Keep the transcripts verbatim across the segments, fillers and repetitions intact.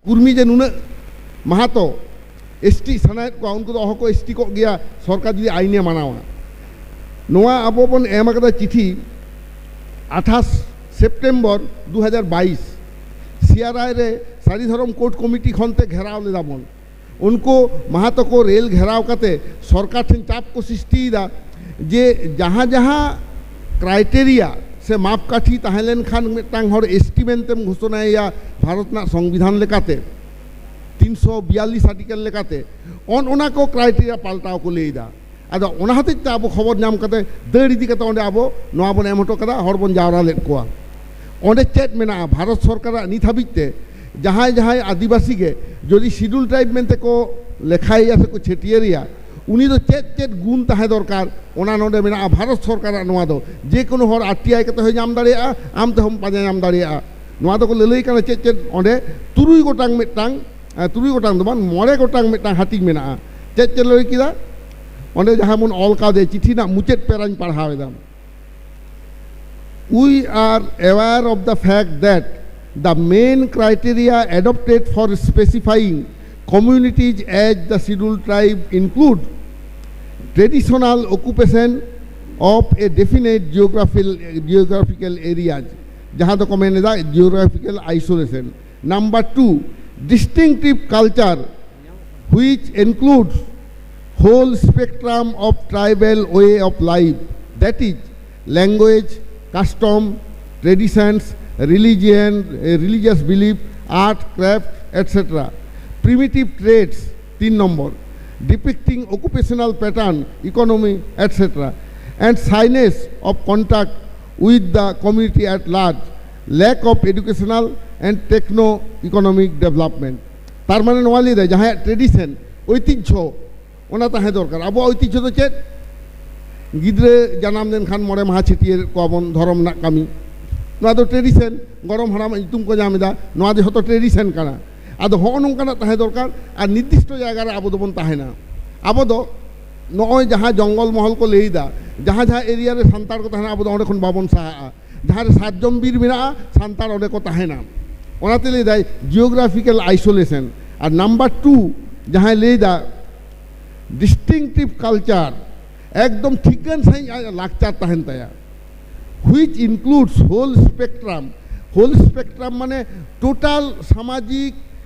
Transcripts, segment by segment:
ᱠᱩᱨᱢᱤ ᱡᱮ ᱱᱩᱱᱟᱹᱜ ᱢᱟᱦᱟᱛᱚ ᱮᱥᱴᱤ ᱥᱟᱱᱟᱭᱮᱫ ᱠᱚᱣᱟ, ᱩᱱᱠᱩ ᱫᱚ ᱚᱦᱚ ᱠᱚ ᱮᱥᱴᱤ ᱠᱚᱜ ᱜᱮᱭᱟ, ᱥᱚᱨᱠᱟᱨ ᱡᱩᱫᱤ ᱟᱭᱤᱱᱮ ᱢᱟᱱᱟᱣᱟ᱾ ᱱᱚᱣᱟ ᱟᱵᱚ ᱵᱚᱱ ᱮᱢ ᱟᱠᱟᱫᱟ ᱪᱤᱴᱷᱤ ᱟᱴᱷᱟᱥ ᱥᱮᱯᱴᱮᱢᱵᱚᱨ ᱫᱩ ᱦᱟᱡᱟᱨ ᱵᱟᱭᱤᱥ, ᱥᱤᱟᱨᱟᱭ ᱨᱮ ᱥᱟᱹᱨᱤ ᱫᱷᱚᱨᱚᱢ ᱠᱳᱰ ᱠᱚᱢᱤᱴᱤ ᱠᱷᱚᱱ ᱛᱮ ᱜᱷᱮᱨᱟᱣ ᱞᱮᱫᱟ ᱵᱚᱱ᱾ ᱩᱱᱠᱩ ᱢᱟᱦᱟᱛᱚ ᱠᱚ ᱨᱮᱞ ᱜᱷᱮᱨᱟᱣ ᱠᱟᱛᱮ ᱥᱚᱨᱠᱟᱨ ᱴᱷᱮᱱ ᱪᱟᱯ ᱠᱚ ᱥᱨᱤᱥᱴᱤᱭᱮᱫᱟ ᱡᱮ ᱡᱟᱦᱟᱸ ᱡᱟᱦᱟᱸ ᱠᱨᱟᱭᱴᱮᱨᱤᱭᱟ ᱥᱮ ᱢᱟᱯᱠᱟᱴᱷᱤ ᱛᱟᱦᱮᱸ ᱞᱮᱱᱠᱷᱟᱱ ᱢᱤᱫᱴᱟᱝ ᱦᱚᱲ ᱮᱥᱴᱤ ᱢᱮᱱᱛᱮᱢ ᱜᱷᱳᱥᱚᱱᱟᱭᱮᱭᱟ ᱵᱷᱟᱨᱚᱛ ᱨᱮᱱᱟᱜ ᱥᱚᱝᱵᱤᱫᱷᱟᱱ ᱞᱮᱠᱟᱛᱮ, ᱛᱤᱱᱥᱚ ᱵᱤᱭᱟᱞᱞᱤᱥ ᱟᱨᱴᱤᱠᱮᱞ ᱞᱮᱠᱟᱛᱮ, ᱚᱱ ᱚᱱᱟ ᱠᱚ ᱠᱨᱟᱭᱴᱮᱨᱤᱭᱟ ᱯᱟᱞᱴᱟᱣ ᱠᱚ ᱞᱟᱹᱭᱮᱫᱟ᱾ ᱟᱫᱚ ᱚᱱᱟ ᱦᱚᱛᱮᱡ ᱛᱮ ᱟᱵᱚ ᱠᱷᱚᱵᱚᱨ ᱧᱟᱢ ᱠᱟᱛᱮ ᱫᱟᱹᱲ ᱤᱫᱤ ᱠᱟᱛᱮ ᱚᱸᱰᱮ ᱟᱵᱚ ᱱᱚᱣᱟ ᱵᱚᱱ ᱮᱢ ᱦᱚᱴᱚ ᱠᱟᱫᱟ, ᱦᱚᱲ ᱵᱚᱱ ᱡᱟᱣᱨᱟ ᱞᱮᱫ ᱠᱚᱣᱟ᱾ ᱚᱸᱰᱮ ᱪᱮᱫ ᱢᱮᱱᱟᱜᱼᱟ? ᱵᱷᱟᱨᱚᱛ ᱥᱚᱨᱠᱟᱨᱟᱜ ᱱᱤᱛ ᱦᱟᱹᱵᱤᱡ ᱛᱮ ᱡᱟᱦᱟᱸᱭ ᱡᱟᱦᱟᱸᱭ ᱟᱹᱫᱤᱵᱟᱹᱥᱤ ᱜᱮ ᱡᱩᱫᱤ ᱥᱤᱰᱩᱞ ᱴᱨᱟᱭᱤᱵᱽ ᱢᱮᱱᱛᱮ ᱠᱚ ᱞᱮᱠᱷᱟᱭᱮᱭᱟ ᱥᱮ ᱠᱚ ᱪᱷᱟᱹᱴᱭᱟᱹᱨᱮᱭᱟ, ᱩᱱᱤ ᱫᱚ ᱪᱮᱫ ᱪᱮᱫ ᱜᱩᱱ ᱛᱟᱦᱮᱸ ᱫᱚᱨᱠᱟᱨ, ᱚᱱᱟ ᱱᱚᱰᱮ ᱢᱮᱱᱟᱜᱼᱟ᱾ ᱵᱷᱟᱨᱚᱛ ᱥᱚᱨᱠᱟᱨᱟᱜ ᱱᱚᱣᱟ ᱫᱚ ᱡᱮ ᱠᱳᱱᱳ ᱦᱚᱲ ᱟᱨ ᱴᱤ ᱟᱭ ᱠᱟᱛᱮ ᱦᱚᱸᱭ ᱧᱟᱢ ᱫᱟᱲᱮᱭᱟᱜᱼᱟ, ᱟᱢ ᱛᱮᱦᱚᱸᱢ ᱯᱟᱸᱡᱟ ᱧᱟᱢ ᱫᱟᱲᱮᱭᱟᱜᱼᱟ᱾ ᱱᱚᱣᱟ ᱫᱚᱠᱚ ᱞᱟᱹᱞᱟᱹᱭ ᱠᱟᱱᱟ ᱪᱮᱫ ᱪᱮᱫ ᱚᱸᱰᱮ ᱛᱩᱨᱩᱭ ᱜᱚᱴᱟᱝ ᱢᱤᱫᱴᱟᱝ, ᱮ, ᱛᱩᱨᱩᱭ ᱜᱚᱴᱟᱝ ᱫᱚ ᱵᱟᱝ, ᱢᱚᱬᱮ ᱜᱚᱴᱟᱝ ᱢᱤᱫᱴᱟᱝ ᱦᱟᱹᱴᱤᱧ ᱢᱮᱱᱟᱜᱼᱟ᱾ ᱪᱮᱫ ᱪᱮᱫ ᱞᱟᱹᱭ ᱠᱮᱫᱟ? ᱚᱸᱰᱮ ᱡᱟᱦᱟᱸ ᱵᱚᱱ ᱚᱞ ᱠᱟᱣᱫᱮ ᱪᱤᱴᱷᱤ ᱨᱮᱱᱟᱜ ᱢᱩᱪᱟᱹᱫ ᱯᱮᱨᱟᱧ ᱯᱟᱲᱦᱟᱣ ᱮᱫᱟ᱾ We are aware of the fact that the main criteria adopted for specifying communities as the scheduled tribe include traditional occupation of a definite geographical, geographical areas, ᱡᱟᱦᱟᱸ ᱫᱚᱠᱚ ᱢᱮᱱ ᱮᱫᱟ geographical isolation. Number two, distinctive culture, which includes whole spectrum of tribal way of life, that is, language, custom, traditions, religion, eh, religious belief, art, craft, et cetera. Primitive traits, তিন নম্বর, depicting occupational pattern, economy, et cetera, and shyness of contact with the community at large, lack of educational and techno-economic development. ᱛᱟᱨ ᱢᱟᱱᱮ ᱱᱚᱣᱟ ᱞᱟᱹᱭ ᱫᱟᱭ ᱡᱟᱦᱟᱸᱭᱟᱜ tradition, ᱳᱭᱛᱤᱡᱽᱡᱷᱚ, ᱚᱱᱟ ᱛᱟᱦᱮᱸ ᱫᱚᱨᱠᱟᱨ᱾ ᱟᱵᱚᱣᱟᱜ ᱳᱭᱛᱤᱡᱽᱡᱷᱚ ᱫᱚ ᱪᱮᱫ? ᱜᱤᱫᱽᱨᱟᱹ ᱡᱟᱱᱟᱢ ᱞᱮᱱᱠᱷᱟᱱ ᱢᱚᱬᱮ ᱢᱟᱦᱟ ᱪᱷᱟᱹᱴᱭᱟᱹᱨ ᱠᱚᱣᱟ ᱵᱚᱱ, ᱫᱷᱚᱨᱚᱢ ᱨᱮᱱᱟᱜ ᱠᱟᱹᱢᱤ᱾ ᱱᱚᱣᱟ ᱫᱚ tradition, ᱜᱚᱲᱚᱢ ᱦᱟᱲᱟᱢᱟᱜ ᱧᱩᱛᱩᱢ ᱠᱚ ᱧᱟᱢ ᱮᱫᱟ, ᱱᱚᱣᱟ ᱫᱚ ᱡᱷᱚᱛᱚ tradition ᱠᱟᱱᱟ᱾ ᱟᱫᱚ ᱦᱚᱸᱜᱼᱚ ᱱᱚᱝᱠᱟᱱᱟᱜ ᱛᱟᱦᱮᱸ ᱫᱚᱨᱠᱟᱨ᱾ ᱟᱨ ᱱᱤᱨᱫᱤᱥᱴᱚ ᱡᱟᱭᱜᱟ ᱨᱮ ᱟᱵᱚ ᱫᱚᱵᱚᱱ ᱛᱟᱦᱮᱱᱟ᱾ ᱟᱵᱚ ᱫᱚ ᱱᱚᱜᱼᱚᱭ ᱡᱟᱦᱟᱸ ᱡᱚᱝᱜᱚᱞ ᱢᱚᱦᱚᱞ ᱠᱚ ᱞᱟᱹᱭ ᱮᱫᱟ, ᱡᱟᱦᱟᱸ ᱡᱟᱦᱟᱸ ᱮᱨᱤᱭᱟ ᱨᱮ ᱥᱟᱱᱛᱟᱲ ᱠᱚ ᱛᱟᱦᱮᱱᱟ, ᱟᱵᱚ ᱫᱚ ᱚᱸᱰᱮ ᱠᱷᱚᱱ ᱵᱟᱵᱚᱱ ᱥᱟᱦᱟᱜᱼᱟ᱾ ᱡᱟᱦᱟᱸ ᱨᱮ ᱥᱟᱨᱡᱚᱢ ᱵᱤᱨ ᱢᱮᱱᱟᱜᱼᱟ, ᱥᱟᱱᱛᱟᱲ ᱚᱸᱰᱮ ᱠᱚ ᱛᱟᱦᱮᱱᱟ᱾ ᱚᱱᱟᱛᱮ ᱞᱟᱹᱭᱫᱟᱭ ᱡᱤᱭᱳᱜᱨᱟᱯᱷᱤᱠᱟᱞ ᱟᱭᱥᱳᱞᱮᱥᱚᱱ᱾ ᱟᱨ ᱱᱟᱢᱵᱟᱨ ᱴᱩ ᱡᱟᱦᱟᱸᱭ ᱞᱟᱹᱭᱫᱟ ᱰᱤᱥᱴᱤᱝᱴᱤᱵᱷ ᱠᱟᱞᱪᱟᱨ, ᱮᱠᱫᱚᱢ ᱴᱷᱤᱠᱟᱹᱱ ᱥᱟᱺᱦᱤᱡ ᱟᱡᱟᱜ ᱞᱟᱠᱪᱟᱨ ᱛᱟᱦᱮᱱ ᱛᱟᱭᱟ, which includes whole spectrum, whole spectrum ᱢᱟᱱᱮ ᱴᱳᱴᱟᱞ ᱥᱟᱢᱟᱡᱤᱠ,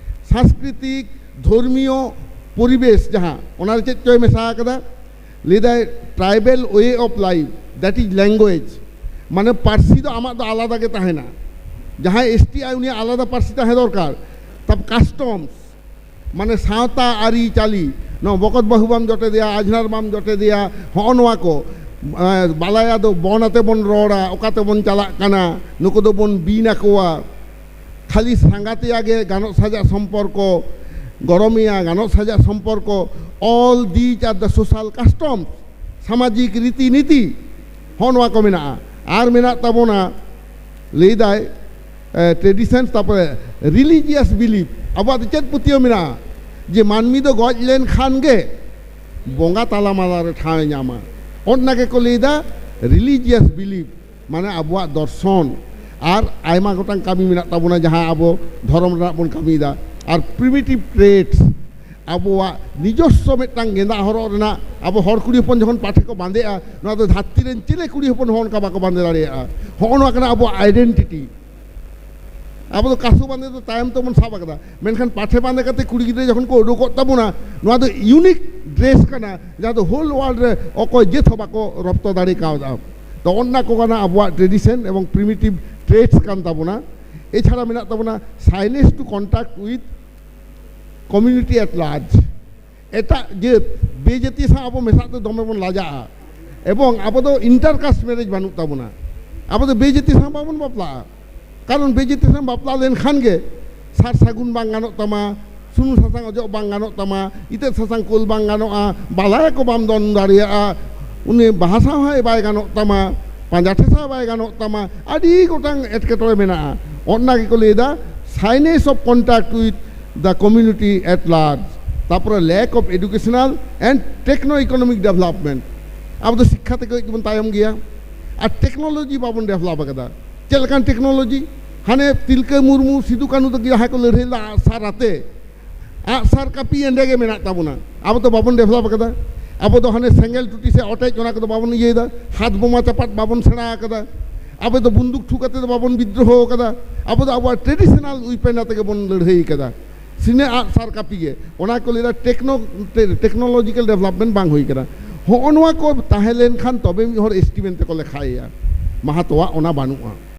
ᱥᱟᱝᱥᱠᱨᱤᱛᱤᱠ, ᱫᱷᱚᱨᱢᱤᱭᱚ ᱯᱚᱨᱤᱵᱮᱥ ᱡᱟᱦᱟᱸ, ᱚᱱᱟᱨᱮ ᱪᱮᱫ ᱪᱚᱭ ᱢᱮᱥᱟ ᱟᱠᱟᱫᱟ, ᱞᱟᱹᱭᱫᱟᱭ tribal way of life, that is language, ᱢᱟᱱᱮ ᱯᱟᱹᱨᱥᱤ ᱫᱚ ᱟᱢᱟᱜ ᱫᱚ ᱟᱞᱟᱫᱟ ᱜᱮ ᱛᱟᱦᱮᱱᱟ᱾ ᱡᱟᱦᱟᱸᱭ ᱮᱥ ᱴᱤ ᱟᱭ ᱩᱱᱤᱭᱟᱜ ᱟᱞᱟᱫᱟ ᱯᱟᱹᱨᱥᱤ ᱛᱟᱦᱮᱸ ᱫᱚᱨᱠᱟᱨ᱾ ᱛᱟᱨᱯᱚᱨ ᱠᱟᱥᱴᱚᱢᱥ, ᱢᱟᱱᱮ ᱥᱟᱶᱛᱟ ᱟᱹᱨᱤᱪᱟᱹᱞᱤ, ᱱᱚᱣᱟ ᱵᱚᱠᱚᱛ ᱵᱟᱹᱦᱩ ᱵᱟᱢ ᱡᱚᱴᱮᱫᱮᱭᱟ, ᱟᱡᱷᱱᱟᱨ ᱵᱟᱢ ᱡᱚᱴᱮᱫᱮᱭᱟ, ᱦᱚᱸᱜᱼᱚ ᱱᱚᱣᱟ ᱠᱚ᱾ ᱮᱸ, ᱵᱟᱞᱟᱭᱟ ᱫᱚ ᱵᱚᱱ ᱟᱛᱮ ᱵᱚᱱ ᱨᱚᱲᱟ, ᱚᱠᱟ ᱛᱮᱵᱚᱱ ᱪᱟᱞᱟᱜ ᱠᱟᱱᱟ, ᱱᱩᱠᱩ ᱫᱚᱵᱚᱱ ᱵᱤᱱ ᱟᱠᱚᱣᱟ᱾ ᱠᱷᱟᱹᱞᱤ ᱥᱟᱸᱜᱟᱛᱮᱭᱟ ᱜᱮ ᱜᱟᱱᱚᱜ ᱥᱟᱡᱟᱜ ᱥᱚᱢᱯᱚᱨᱠᱚ, ᱜᱚᱨᱚᱢᱮᱭᱟ ᱜᱟᱱᱚᱜ ᱥᱟᱡᱟᱜ ᱥᱚᱢᱯᱚᱨᱠᱚ, all these are the social customs, ᱥᱟᱢᱟᱡᱤᱠ ᱨᱤᱛᱤ ᱱᱤᱛᱤ, ᱦᱚᱸᱜᱼᱚ ᱱᱚᱣᱟ ᱠᱚ ᱢᱮᱱᱟᱜᱼᱟ᱾ ᱟᱨ ᱢᱮᱱᱟᱜ ᱛᱟᱵᱚᱱᱟ, ᱞᱟᱹᱭᱫᱟᱭ, ᱮ, traditions, ᱛᱟᱨᱯᱚᱨᱮ religious belief, ᱟᱵᱚᱣᱟᱜ ᱫᱚ ᱪᱮᱫ ᱯᱟᱹᱛᱭᱟᱹᱣ ᱢᱮᱱᱟᱜᱼᱟ ᱡᱮ ᱢᱟᱹᱱᱢᱤ ᱫᱚ ᱜᱚᱡ ᱞᱮᱱᱠᱷᱟᱱ ᱜᱮ ᱵᱚᱸᱜᱟ ᱛᱟᱞᱟ ᱢᱟᱞᱟ ᱨᱮ ᱴᱷᱟᱶ ᱮ ᱧᱟᱢᱟ? ᱚᱱᱟ ᱜᱮᱠᱚ ᱞᱟᱹᱭᱫᱟ religious belief, ᱢᱟᱱᱮ ᱟᱵᱚᱣᱟᱜ ᱫᱚᱨᱥᱚᱱ᱾ ᱟᱨ ᱟᱭᱢᱟ ᱜᱚᱴᱟᱝ ᱠᱟᱹᱢᱤ ᱢᱮᱱᱟᱜ ᱛᱟᱵᱚᱱᱟ ᱡᱟᱦᱟᱸ ᱟᱵᱚ ᱫᱷᱚᱨᱚᱢ ᱨᱮᱱᱟᱜ ᱵᱚᱱ ᱠᱟᱹᱢᱤᱭᱮᱫᱟ᱾ ᱟᱨ primitive traits, ᱟᱵᱚᱣᱟᱜ ᱱᱤᱡᱚᱥᱥᱚ ᱢᱤᱫᱴᱟᱝ ᱜᱮᱸᱫᱟᱜ ᱦᱚᱨᱚᱜ ᱨᱮᱱᱟᱜ, ᱟᱵᱚ ᱦᱚᱲ ᱠᱩᱲᱤ ᱦᱚᱯᱚᱱ ᱡᱚᱠᱷᱚᱱ ᱯᱟᱴᱷᱮ ᱠᱚ ᱵᱟᱸᱫᱮᱜᱼᱟ, ᱱᱚᱣᱟ ᱫᱚ ᱫᱷᱟᱹᱨᱛᱤ ᱨᱮᱱ ᱪᱤᱞᱤ ᱠᱩᱲᱤ ᱦᱚᱯᱚᱱ ᱦᱚᱸ ᱚᱱᱠᱟ ᱵᱟᱠᱚ ᱵᱟᱸᱫᱮ ᱫᱟᱲᱮᱭᱟᱜᱼᱟ᱾ ᱦᱚᱸᱜᱼᱚ ᱱᱚᱣᱟ ᱠᱟᱱᱟ ᱟᱵᱚᱣᱟᱜ identity᱾ ᱟᱵᱚ ᱫᱚ ᱠᱟᱥᱩ ᱵᱟᱸᱫᱮ ᱫᱚ ᱛᱟᱭᱚᱢ ᱛᱮᱵᱚᱱ ᱥᱟᱵ ᱟᱠᱟᱫᱟ, ᱢᱮᱱᱠᱷᱟᱱ ᱯᱟᱴᱷᱮ ᱵᱟᱸᱫᱮ ᱠᱟᱛᱮ ᱠᱩᱲᱤ ᱜᱤᱫᱽᱨᱟᱹ ᱡᱚᱠᱷᱚᱱ ᱠᱚ ᱩᱰᱩᱠᱚᱜ ᱛᱟᱵᱚᱱᱟ, ᱱᱚᱣᱟ ᱫᱚ unique dress ᱠᱟᱱᱟ, ᱡᱟᱦᱟᱸ ᱫᱚ whole world ᱨᱮ ᱚᱠᱚᱭ ᱡᱟᱹᱛ ᱦᱚᱸ ᱵᱟᱠᱚ ᱨᱚᱯᱛᱚ ᱫᱟᱲᱮ ᱠᱟᱣᱫᱟ᱾ ᱛᱚ ᱚᱱᱟ ᱠᱚ ᱠᱟᱱᱟ ᱟᱵᱚᱣᱟᱜ tradition ᱮᱵᱚᱝ primitive traits ᱠᱟᱱ ᱛᱟᱵᱚᱱᱟ᱾ ᱮᱪᱷᱟᱲᱟ ᱢᱮᱱᱟᱜ ᱛᱟᱵᱚᱱᱟ shyness to contact with community at large᱾ ᱮᱴᱟᱜ ᱡᱟᱹᱛ, ᱵᱮᱡᱟᱹᱛᱤ ᱥᱟᱶ ᱟᱵᱚ ᱢᱮᱥᱟᱜ ᱛᱮ ᱫᱚᱢᱮ ᱵᱚᱱ ᱞᱟᱡᱟᱜᱼᱟ᱾ ᱮᱵᱚᱝ ᱟᱵᱚ ᱫᱚ inter caste marriage ᱵᱟᱹᱱᱩᱜ ᱛᱟᱵᱚᱱᱟ᱾ ᱟᱵᱚ ᱫᱚ ᱵᱮᱡᱟᱹᱛᱤ ᱥᱟᱶ ᱵᱟᱵᱚᱱ ᱵᱟᱯᱞᱟᱜᱼᱟ, ᱠᱟᱨᱚᱱ ᱵᱮᱡᱟᱹᱛᱤ ᱥᱟᱶ ᱵᱟᱯᱞᱟ ᱞᱮᱱᱠᱷᱟᱱ ᱜᱮ ᱥᱟᱨ ᱥᱟᱹᱜᱩᱱ ᱵᱟᱝ ᱜᱟᱱᱚᱜ ᱛᱟᱢᱟ, ᱥᱩᱱᱩᱢ ᱥᱟᱥᱟᱝ ᱚᱡᱚᱜ ᱵᱟᱝ ᱜᱟᱱᱚᱜ ᱛᱟᱢᱟ, ᱤᱛᱟᱹᱫ ᱥᱟᱥᱟᱝ ᱠᱳᱞ ᱵᱟᱝ ᱜᱟᱱᱚᱜᱼᱟ, ᱵᱟᱞᱟᱭᱟ ᱠᱚ ᱵᱟᱢ ᱫᱚᱱ ᱫᱟᱲᱮᱭᱟᱜᱼᱟ, ᱩᱱᱤ ᱵᱟᱦᱟ ᱥᱟᱶ ᱦᱚᱸᱭ ᱵᱟᱭ ᱜᱟᱱᱚᱜ ᱛᱟᱢᱟ, ᱯᱟᱸᱡᱟ ᱴᱷᱮᱥᱟ ᱵᱟᱭ ᱜᱟᱱᱚᱜ ᱛᱟᱢᱟ, ᱟᱹᱰᱤ ᱜᱚᱴᱟᱝ ᱮᱴᱠᱮᱴᱚᱬᱮ ᱢᱮᱱᱟᱜᱼᱟ᱾ ᱚᱱᱟ ᱜᱮᱠᱚ ᱞᱟᱹᱭᱫᱟ shyness of contact with the community at large, ᱛᱟᱯᱚᱨᱮ lack of educational and techno economic development᱾ ᱟᱵᱚ ᱫᱚ ᱥᱤᱠᱠᱷᱟ ᱛᱮ ᱠᱟᱹᱡ ᱵᱚᱱ ᱛᱟᱭᱚᱢ ᱜᱮᱭᱟ, ᱟᱨ technology ᱵᱟᱵᱚᱱ develop ᱟᱠᱟᱫᱟ᱾ ᱪᱮᱫ ᱞᱮᱠᱟᱱ technology? ᱦᱟᱱᱮ ᱛᱤᱞᱠᱟᱹ ᱢᱩᱨᱢᱩ, ᱥᱤᱫᱩ ᱠᱟᱹᱱᱩ ᱛᱟᱠᱚ ᱡᱟᱦᱟᱸᱭ ᱠᱚ ᱞᱟᱹᱲᱦᱟᱹᱭ ᱞᱮᱫᱟ ᱟᱜᱼᱥᱟᱨ ᱟᱛᱮ, ᱟᱜᱼᱥᱟᱨ ᱠᱟᱹᱯᱤ ᱮᱸᱰᱮ ᱜᱮ ᱢᱮᱱᱟᱜ ᱛᱟᱵᱚᱱᱟ᱾ ᱟᱵᱚ ᱫᱚ ᱵᱟᱵᱚᱱ ᱰᱮᱵᱷᱞᱚᱯ ᱟᱠᱟᱫᱟ᱾ ᱟᱵᱚ ᱫᱚ ᱦᱟᱱᱮ ᱥᱮᱸᱜᱮᱞ ᱴᱩᱴᱤ ᱥᱮ ᱚᱴᱮᱡ, ᱚᱱᱟ ᱠᱚᱫᱚ ᱵᱟᱵᱚᱱ ᱤᱭᱟᱹᱭᱮᱫᱟ᱾ ᱦᱟᱛ ᱵᱳᱢᱟ ᱪᱟᱯᱟᱫ ᱵᱟᱵᱚᱱ ᱥᱮᱬᱟ ᱟᱠᱟᱫᱟ᱾ ᱟᱵᱚ ᱫᱚ ᱵᱩᱱᱫᱩᱠ ᱛᱷᱩ ᱠᱟᱛᱮ ᱫᱚ ᱵᱟᱵᱚᱱ ᱵᱤᱫᱽᱨᱳᱦᱚ ᱟᱠᱟᱫᱟ᱾ ᱟᱵᱚ ᱫᱚ ᱟᱵᱚᱣᱟᱜ ᱴᱨᱮᱰᱤᱥᱚᱱᱟᱞ ᱩᱭᱯᱮᱱ ᱟᱛᱮ ᱜᱮᱵᱚᱱ ᱞᱟᱹᱲᱦᱟᱹᱭ ᱟᱠᱟᱫᱟ᱾ ᱥᱤᱱᱟᱹ ᱟᱜᱼᱥᱟᱨ ᱠᱟᱹᱯᱤ ᱜᱮ᱾ ᱚᱱᱟ ᱠᱚ ᱞᱟᱹᱭᱫᱟ ᱴᱮᱠᱱᱳ-, ᱴᱮ-, ᱴᱮᱠᱱᱳᱞᱚᱡᱤᱠᱮᱞ ᱰᱮᱵᱷᱞᱚᱯᱢᱮᱱᱴ ᱵᱟᱝ ᱦᱩᱭ ᱠᱟᱱᱟ᱾ ᱦᱚᱸᱜᱼᱚ ᱱᱚᱣᱟ ᱠᱚ ᱛᱟᱦᱮᱸ ᱞᱮᱱᱠᱷᱟᱱ ᱛᱚᱵᱮ ᱢᱤᱫ ᱦᱚᱲ ᱮᱥ ᱴᱤ ᱢᱮᱱᱛᱮ ᱠᱚ ᱞᱮᱠᱷᱟᱭᱮᱭᱟ᱾ ᱢᱟᱦᱟᱛᱚᱣᱟᱜ ᱚᱱᱟ ᱵᱟᱹᱱᱩᱜᱼᱟ᱾